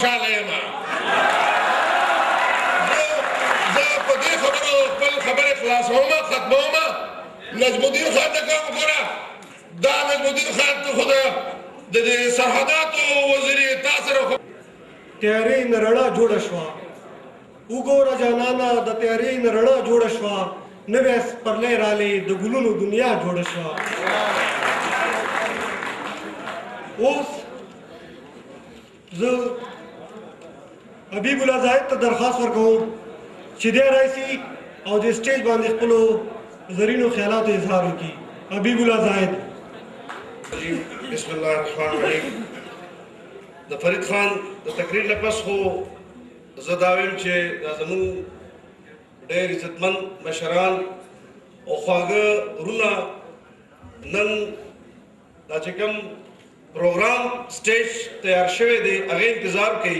خوشحاله یم. زه په دې خبرو خپل خبرې خلاصوم، ختموم. نجم الدین خان ته کوم، ګوره، دا نجم الدین خان ته خو د دې سرحداتو وزیر تا سره تیارې نه رڼا جوړه شوه. وګوره جانانه، د تیارې نه رڼا جوړه شوه، نوی سپرلی رالی، د ګلونو دنیا جوړه شوه. اوس زه حبیب الله زاهد ته درخواست ورکوم چې دی راشي او د سټیج باندې خپلو زرینو خیالاتو اظهار وکړي. حبیب الله زاهد. بسم الله الرحمن الرحیم. د فرید خان د تقریر نه پس خو زه دا وایم چې دا زمونږ ډېر عزتمن مشران او خواږه وروڼه نن دا چې کوم پروګرام سټیج تیار شوی دی، هغه انتظار کوي.